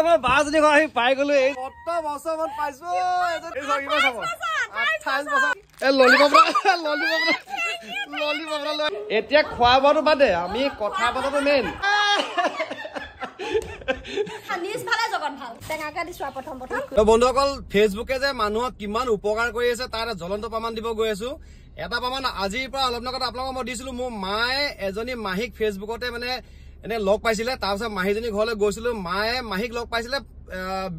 মই বাজনী ঘৰ আহি পাই গলো। এই কত বছৰমান পাইছো। এতিয়া খোৱা বোৱাটো বাদে, আমি কথা পতাটো মেইন। বন্ধুসকল, ফেচবুকে যে মানুহক কিমান উপকাৰ কৰি আছে তাৰ এটা জ্বলন্ত প্ৰমাণ দিব গৈ আছো। এটা প্ৰমাণ আজিৰ পৰা অলপ আগত আপোনালোকক মই দিছিলো। মোৰ মায়ে এজনী মাহীক ফেচবুকতে মানে এনে লগ পাইছিলে। তাৰপিছত মাহীজনী ঘৰলৈ গৈছিলো, মায়ে মাহীক লগ পাইছিলে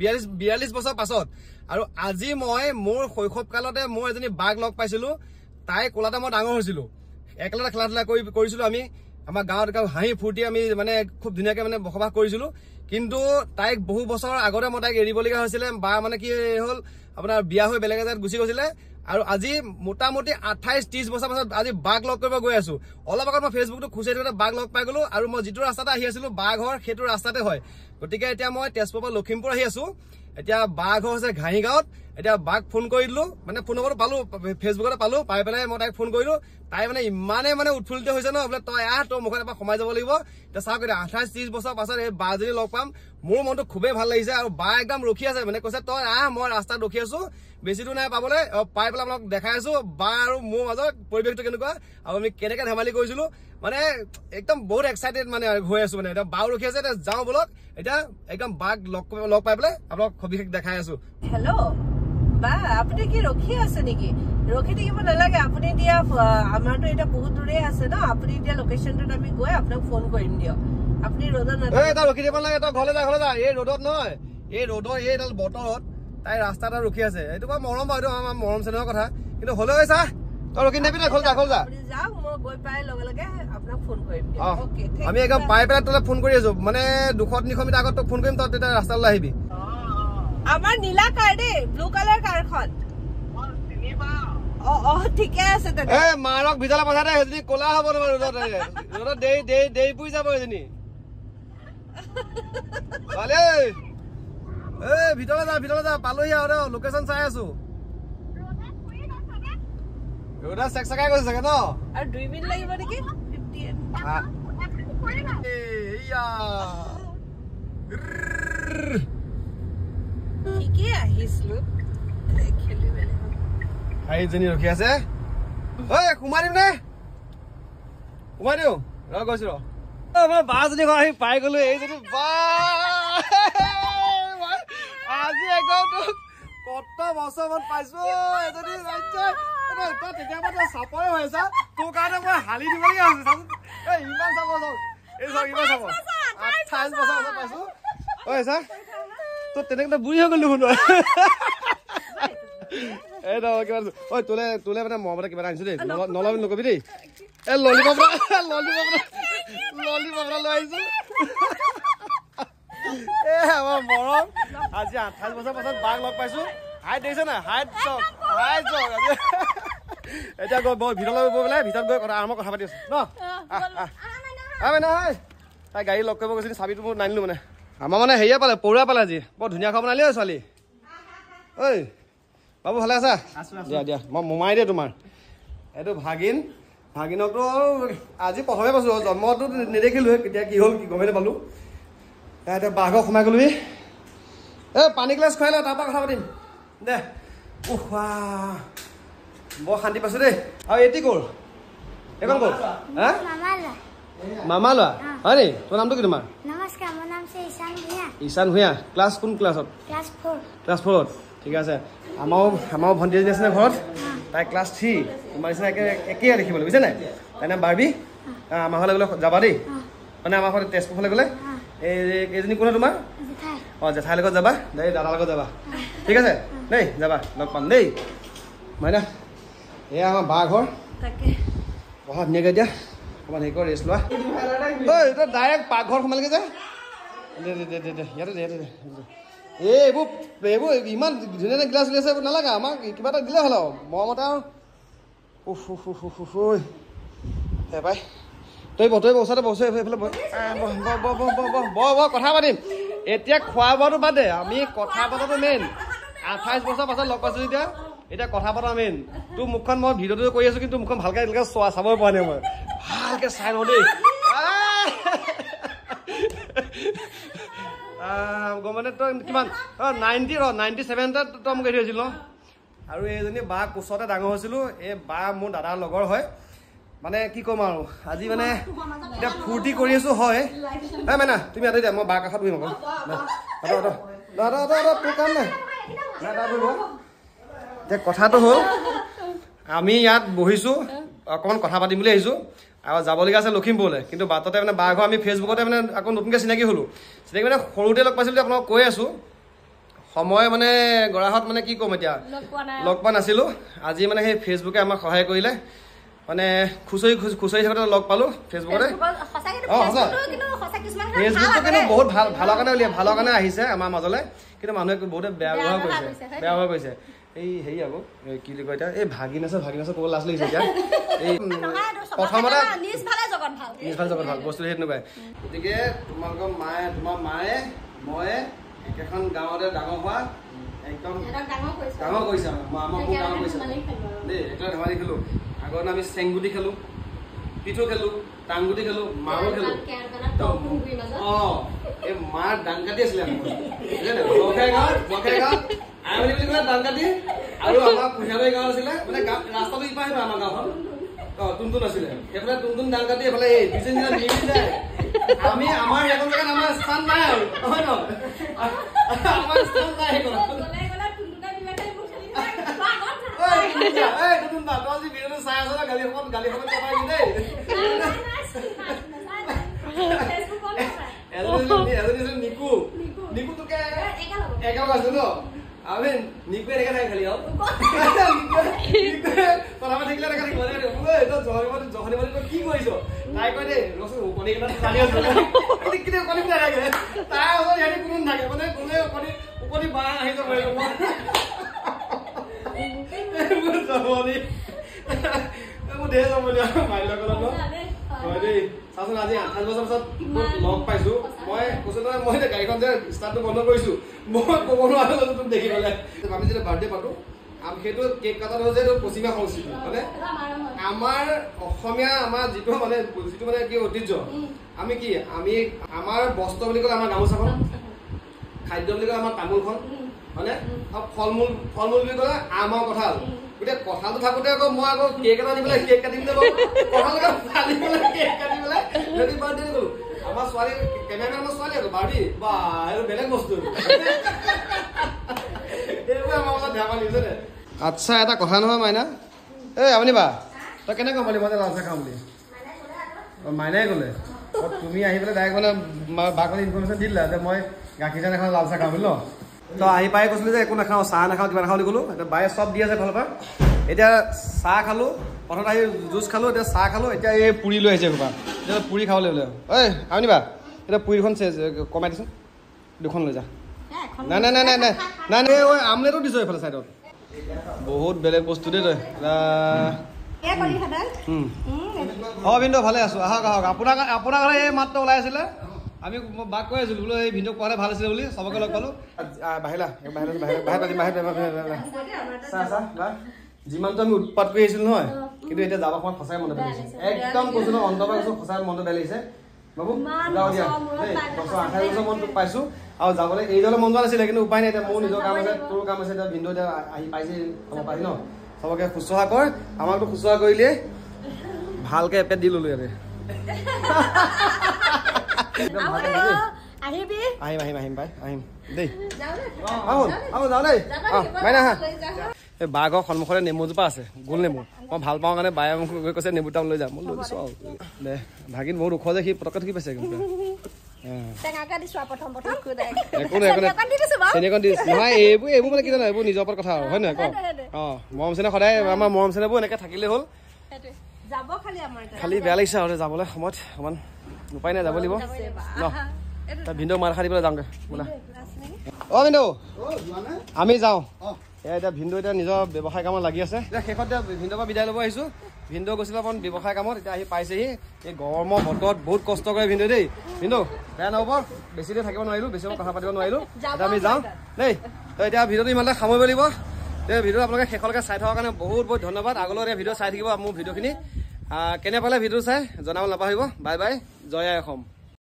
42 বছৰ পাছত। আৰু আজি মই মোৰ শৈশৱ কালতে মোৰ এজনী বাক লগ পাইছিলো। তাই কোলাতে মই ডাঙৰ হৈছিলো, একেলগে খেলা ধূলা কৰিছিলো। আমি আমাৰ গাঁৱত হাঁহি ফূৰ্তি আমি মানে খুব ধুনীয়াকে মানে বসবাস কৰিছিলো। কিন্তু তাইক বহু বছৰ আগতে মই তাইক এৰিবলগীয়া হৈছিলে। বা মানে কি হ'ল, আপোনাৰ বিয়া হৈ বেলেগ এজেগাত গুচি গৈছিলে। আৰু আজি মোটামুটি 28-30 বছৰ পাছত আজি বাক লগ কৰিব গৈ আছো। অলপ আগত মই ফেচবুকটো খুচৰি থাকোঁতে বাক লগ পাই গলো। আৰু মই যিটো ৰাস্তাতে আহি আছিলো, বা ঘৰ সেইটো ৰাস্তাতে হয়। গতিকে এতিয়া মই তেজপুৰৰ পৰা লখিমপুৰ আহি আছো। এতিয়া বা ঘৰ হৈছে ঘাঁহিগাঁৱত। এতিয়া বাক ফোন কৰি দিলো, মানে ফোন নম্বৰটো পালো, ফেচবুকতে পালো। পাই পেলাই মই তাইক ফোন কৰিলো। তাই মানে ইমানেই মানে উৎফুল্লিত হৈছে ন, বোলে তই আহ, তোৰ মুখত এবাৰ সোমাই যাব লাগিব। এতিয়া চাওক, এতিয়া 28-30 বছৰ পাছত এই বাজনী লগ পাম, মোৰ মনটো খুবেই ভাল লাগিছে। আৰু বা একদম ৰখি আছে, মানে কৈছে তই আহ, মই ৰাস্তাত ৰখি আছো, বেছি দূৰ নাই পাবলৈ। পাই পেলাই আপোনাক দেখাই আছো বা আৰু মোৰ মাজত পৰিৱেশটো কেনেকুৱা আৰু আমি কেনেকে ধেমালি কৰিছিলো। মানে একদম বহুত এক্সাইটেড মানে হৈ আছো। মানে এতিয়া বাও ৰখি আছে, এতিয়া যাওঁ বলক। এতিয়া একদম বাক লগ পাই পেলাই আপোনাক সবিশেষ দেখাই আছো। হেল্ল' বা, আপুনি কি ৰখি আছে নেকি? ৰখি থাকিব নালাগে, আপুনি দিয়া, আমাৰতো এতিয়া বহুত দূৰে আছে ন। আপুনি দিয়া লোকেশ্যনটোত আমি গৈ আপোনাক ফোন কৰিম দিয়ক। আপুনি ৰ'দত ৰখি দিব নালাগে, তই ঘৰলৈ যা, ঘৰলৈ যা। এই ৰ'দত নহয়, এই ৰ'দৰ এইডাল বতৰত তাই ৰাস্তা এটা ৰখি আছে। এইটো বাৰু মৰম, বাৰু এইটো আমাৰ মৰম চেনেহৰ কথা। কিন্তু হ'লেও চা, তই ৰখি নাবি, ঘৰলৈ যা, ঘৰলৈ যা। যাওক, মই গৈ পাই লগে লগে আপোনাক ফোন কৰিম। আমি একদম পাই পেলাই তোলে ফোন কৰি আছো। মানে 200-300 মিটাৰ আগত তোক ফোন কৰিম, তই তেতিয়া ৰাস্তালৈ আহিবি। আমাৰ নীলা কাৰ দেই, ব্লু কালাৰ কাৰখন। অ অ, ঠিকে আছে তেনে। এই মাৰক ভিতৰলৈ পঠাই দে, সেইজনী ক'লা হ'ব তোমাৰ ৰ'দত, ৰ'দত দেৰি দেৰি দেৰি পুৰি যাব সেইজনী। ভালে, এই ভিতৰলৈ যা, ভিতৰলৈ যা, পালোহি আৰু লোকেশ্যন চাই আছো। ৰ'দত চেক চেকাই গৈছে চাগে ন? আৰু 2 মিনিট লাগিব নেকি? ঠিকেই আহিছিলো। সেইজনী ৰখি আছে। ঐ সোমাই দিম নে? সোমাই দিওঁ ৰ, গৈছো ৰ। মই বাজনী ঘৰ আহি পাই গলো। এইজনী বা, আজি একদম তোক কত বছৰমান পাইছো। এজনী তই তেতিয়া পৰা তই চাপৰে হৈ আছা, তোৰ কাৰণে মই হালি দিবলগীয়া হৈছে। চাচোন, এই ইমান চাপ চাওক, এই চাওক ইমান চাপ, 28 বছৰ পাইছো। ঐ চা, তই তেনেকে বুঢ়ী হৈ গ'ল দেখোন। এই কিবা ঐ, তোলে তোলে মানে মৰমতে কিবা এটা আনিছো দেই, নলবি নকবি দেই। এই ললিপপ ললিপপ ললিপপ এটা লৈ আহিছো। এ আমাৰ মৰম, আজি 28 বছৰ পাছত বাক লগ পাইছো। হাইট দেখিছে নাই? হাইট চাওক, হাইট চাওক। আজি এতিয়া গৈ ভিতৰলৈ গৈ পেলাই ভিতৰত গৈ কথা আৰম্ভ কথা পাতি আছো ন। নহয়, তাই গাড়ী লগ কৰিব গৈছিলো, চাবিটো মোৰ নানিলো। মানে আমাৰ মানে হেৰিয়ে পালে, পৰুৱা পালে। আজি বৰ ধুনীয়া খাব বনালি ঐ ছোৱালী। ঐ বাবু, ভালে আছা? দিয়া দিয়া, মই মোমাই দেই তোমাৰ। এইটো ভাগিন, ভাগিনকতো আজি প্ৰথমে পাইছোঁ, জন্মটো নেদেখিলোৱে, কেতিয়া কি হ'ল কি গমেই নাপালোঁ। এতিয়া বাঘৰ সোমাই গ'লোহি। এই পানী গিলাচ খুৱাই লওঁ, তাৰপৰা কথা পাতিম দে। উফ, বৰ শান্তি পাইছোঁ দেই। আৰু এইটি ক'ৰ? এইখন ক'ৰ? হা, মামা লোৱা হয় নি? তোমাৰ নামটো কি? তোমাৰ নমস্কাৰ, মোৰ নাম ঈশান ভূঞা। ঈশান ভূঞা, ক্লাছ কোন ক্লাছত? ক্লাছ 4। ক্লাছ 4ত, ঠিক আছে। আমাৰো ভণ্টি এজনী আছে ঘৰত, তাই ক্লাছ 3। তোমাৰ নিচিনা একে একেই দেখিবলৈ, বুজিছে নাই? তাই নাম বাৰ্বি। আমাৰ ঘৰলৈ গ'লে যাবা দেই, মানে আমাৰ ঘৰত তেজপুৰ ফালে গ'লে। এই এইজনী কোনে তোমাৰ? অঁ, জেঠাইৰ লগত যাবা দেই, দাদাৰ লগত যাবা, ঠিক আছে দেই? যাবা, লগ পাম দেই। মাইনা, এয়া আমাৰ বা ঘৰ। বহা ধুনীয়াকৈ, এতিয়া অকণমান হেৰি কৰ, ৰেষ্ট লোৱা। ঐ তই ডাইৰেক্ট পাকঘৰত সোমালগৈ যে। দে দে দে দে, ইয়াতে দে, ইয়াতে দে। এই এইবোৰ এইবোৰ ইমান ধুনীয়া ধুনীয়া গিলাচ উলিয়াইছে, এইবোৰ নালাগে আমাক, কিবা এটা দিলে হ'ল আৰু মৰমতে আৰু। উফ উফ উফ উফ উফ, ঐ পাই তই বহ, তই ওচৰতে বহ, এইফালে বহ বহ বহ বহ বহ বহ বহ, কথা পাতিম। এতিয়া খোৱা বোৱাটো বাদে, আমি কথা পতাটো মেইন। 28 বছৰ পাছত লগ পাইছো যেতিয়া, এতিয়া কথা পতা মেইন। তোৰ মুখখন মই ভিডিঅ'টো কৰি আছো, কিন্তু মুখখন ভালকে এতিয়ালৈকে চোৱা চাবই পৰা নাই মই। ভালকে চাই লওঁ দেই। গম মানে তই কিমান 97ত তই মোক এৰি থৈছিল ন। আৰু এইজনী বা কোচতে ডাঙৰ হৈছিলোঁ, এই বা মোৰ দাদাৰ লগৰ হয়। মানে কি ক'ম আৰু আজি মানে এতিয়া ফূৰ্তি কৰি আছোঁ হয়। এই মাইনা তুমি আঁতৰি দিয়া, মই বাৰ কাষত বহিম আকৌ। তোৰ কাম নাই, এতিয়া কথাটো হ'ল আমি ইয়াত বহিছোঁ অকণমান কথা পাতিম বুলি আহিছোঁ আৰু যাবলগীয়া আছে লখিমপুৰলৈ, কিন্তু বাটতে মানে বাৰ ঘৰ আমি ফেচবুকতে মানে আকৌ নতুনকৈ চিনাকি হ'লোঁ। চিনাকি মানে সৰুতে লগ পাইছিলোঁ বুলি আপোনালোক কৈ আছোঁ, সময় মানে গৰাহত মানে কি ক'ম এতিয়া লগ পোৱা নাছিলোঁ। আজি মানে সেই ফেচবুকে আমাক সহায় কৰিলে, মানে খুচৰি খুচৰি থাকোঁতে লগ পালোঁ ফেচবুকতে। অঁ সঁচা, ফেচবুকটো কিন্তু বহুত ভাল, ভালৰ কাৰণে উলিয়াই ভালৰ কাৰণে আহিছে আমাৰ মাজলৈ, কিন্তু মানুহে বহুতে বেয়া ব্যৱহাৰ কৰিছে, বেয়া ব্যৱহাৰ কৰিছে। এই হেৰি আকৌ কি বুলি কয় এতিয়া, এই ভাগিন আছে, ভাগিন আছে ক'ব লাজ লাগিছে এতিয়া। এই প্ৰথমতে নিজ ভালে জগত ভাল বস্তু সেই তেনেকুৱাই। গতিকে তোমালোকৰ মায়ে, তোমাৰ মায়ে মই একেখন গাঁৱতে ডাঙৰ হোৱা, একদম ডাঙৰ কৰিছে আমাক, বহুত ডাঙৰ কৰিছে দেই। একেলগে ধেমালি খেলোঁ, আগত আমি চেংগুটি খেলোঁ, পিঠু খেলোঁ, টাংগুটি খেলোঁ, মাৰো খেলোঁ। অঁ এই মাৰ দাংকাটি আছিলে গাঁৱত, আইমণি বুলি ক'লে দাংকাটি। আৰু আমাৰ কুঁহিয়াবাৰী গাঁৱত আছিলে, মানে ৰাস্তাটো ইপাৰ সিপাৰ আমাৰ গাঁওখন, অঁ টুনটুন আছিলে, সেইফালে টুনটুন দাংকাটি, এইফালে এই দুজনী মিলি যায়। আমি আমাৰ সেইখন জেগাত আমাৰ স্থান নাই আৰু, হয় নহয়? আমাৰ স্থান নাই সেইখনত। আমি নিকু এনেকে থাকে খালি আৰু কি কৰিছ? তাই কয় দেই ৰচোন কণী কেইটা জানি আছো, কিন্তু কণী নাথাকে তাই ওচৰত, সিহঁতি কোনো নাথাকে, মানে কোনে কণী ওকণি বাঁহ আহি যাব। মোৰ ধেৰ জমনি মাইৰ লগত হয় দেই। চাচোন আজি 28 বছৰ পাছত লগ পাইছো। মই কৈছো নহয়, মই এতিয়া গাড়ীখন যে ষ্টাৰ্টটো বন্ধ কৰিছো, মই ক'ব নোৱাৰো তোক দেখি পেলাই। আমি যেতিয়া বাৰ্থডে পাতো, সেইটো কেক কটাটো হৈছে এইটো পশ্চিমীয়া সংস্কৃতি, মানে আমাৰ অসমীয়া আমাৰ যিটো মানে কি ঐতিহ্য, আমি কি আমি আমাৰ বস্ত্ৰ বুলি ক'লে আমাৰ গামোচাখন, খাদ্য বুলি ক'লে আমাৰ তামোলখন, হয়নে? আৰু ফল মূল বুলি ক'লে আম আৰু কঁঠাল। গতিকে কঁঠালটো থাকোঁতে আকৌ মই আকৌ কেক এটা আনি পেলাই কেক কাটিম যাব, কঁঠালকে ফালি পেলাই কেক কাটি পেলাই হেপী বাৰ্থডে ক'লো। আমাৰ ছোৱালী কেমেৰামেন, আমাৰ ছোৱালী আকৌ বাৰ্বি বা এইটো বেলেগ বস্তু, এইবোৰ আমাৰ মাজত ধেমালি বুজিছে। আচ্ছা এটা কথা নহয় মাইনা, এই আপুনি বা তই কেনেকৈ গম পালি মই যে লাল চাহ খাওঁ বুলি? অঁ মাইনাই ক'লে। তুমি আহি পেলাই ডাইৰেক্ট মানে বাক মানে ইনফৰমেশ্যন দি দিলা যে মই গাখীৰ চাহ নাখাওঁ লাল চাহ খাওঁ বুলি ন? তই আহি পাই কৈছিলো যে একো নাখাওঁ, চাহ নাখাওঁ, কিবা নাখাওঁ বুলি ক'লো। এতিয়া বায়ে চব দি আছে ফালৰ পৰা। এতিয়া চাহ খালোঁ, প্ৰথমত আহি জুচ খালোঁ, এতিয়া চাহ খালোঁ, এতিয়া এই পুৰি লৈ আহিছে এসোপা, এতিয়া পুৰি খাবলৈ বোলে। ঐ আনিবা বা এতিয়া পুৰিখন কমাই দিছোন, দুখন লৈ যা। নাই নাই নাই নাই নাই নাই নাই, ঐ আমলেটো দিছ এইফালে ছাইডত, বহুত বেলেগ বস্তু দেই তই। অঁ ভিনদেউ ভালে আছোঁ, আহক আহক। আপোনাৰ কাৰণে এই মাতটো ওলাই আছিলে, আমি বাক কৈ আছিলোঁ বোলো এই ভিনদেউক কোৱালে ভাল আছিলে বুলি, চবকে লগ পালোঁ। বাহিলা যিমানটো আমি উৎপাত কৰি আহিছিলোঁ নহয়, কিন্তু এতিয়া যাব সময়ত সঁচাই মনটো বেয়া লাগিছে, একদম কৈছোঁ নহয়, অন্তৰৰ পৰা কৈছোঁ সঁচাই মনটো বেয়া লাগিছে। বাবু যাওঁ দিয়া দেই, 28 বছৰ মনটো পাইছোঁ আৰু যাবলৈ এই যাবলৈ মন যোৱা নাছিলে, কিন্তু উপায় নাই, এতিয়া মোৰো নিজৰ কাম আছে, তোৰো কাম আছে। এতিয়া ভিনদেউ এতিয়া আহি পাইছে, খবৰ পাইছে ন, চবকে শুশ্ৰূষা কৰ, আমাকতো শুশ্ৰূষা কৰিলেই ভালকে এপেট দি ল'লো ইয়াতে। আহিম আহিম আহিম পাই আহিম দেই, আহোঁ যাওঁ দেই। অঁ মাইনা আহা। এই বাঘৰ ঘৰৰ সন্মুখতে নেমু এজোপা আছে, গোল নেমু, মই ভাল পাওঁ কাৰণে বায়ে মোক কৈছে নেমু তাম লৈ যাম, মই লৈ দিছোঁ আৰু। দে ভাগিন বহুত ওখ যে, সি পটককৈ থাকি পাইছে। নহয় এইবোৰ এইবোৰ মানে কি জানো, এইবোৰ নিজৰ ওপৰত কথা আৰু, হয় নহয় ক? অঁ মৰম চেনেহ সদায় আমাৰ মৰম চেনেহবোৰ এনেকৈ থাকিলেই হ'ল। খালি বেয়া লাগিছে আৰু যাবলৈ সময়ত অকণমান উপায় নাই, যাব লাগিব ন। ভিনদেউ মাত এষাৰ দি পেলাই যাওঁগৈ বোলা। অঁ ভিনদেউ আমি যাওঁ। এয়া এতিয়া ভিনদেউ এতিয়া নিজৰ ব্যৱসায় কামত লাগি আছে। এতিয়া শেষত এতিয়া ভিনদেউৰ পৰা বিদায় ল'ব আহিছোঁ। ভিনদেউ গৈছিলে অকণ ব্যৱসায় কামত, এতিয়া আহি পাইছেহি। এই গৰমৰ বতৰত বহুত কষ্ট কৰে ভিনদেউ দেই। ভিনদেউ বেয়া নহ'ব, বেছি দেৰি থাকিব নোৱাৰিলোঁ, বেছি কথা পাতিব নোৱাৰিলোঁ, এতিয়া আমি যাওঁ দেই। তো এতিয়া ভিডিঅ'টো ইমানতে সামৰিব লাগিব। এই ভিডিঅ'টো আপোনালোকে শেষলৈকে চাই থকাৰ কাৰণে বহুত বহুত ধন্যবাদ। আগলৈ এতিয়া ভিডিঅ' চাই থাকিব মোৰ ভিডিঅ'খিনি কেনে পালে ভিডিঅ' চাই জনাব নাপাহৰিব। বাই বাই, জয় আই অসম।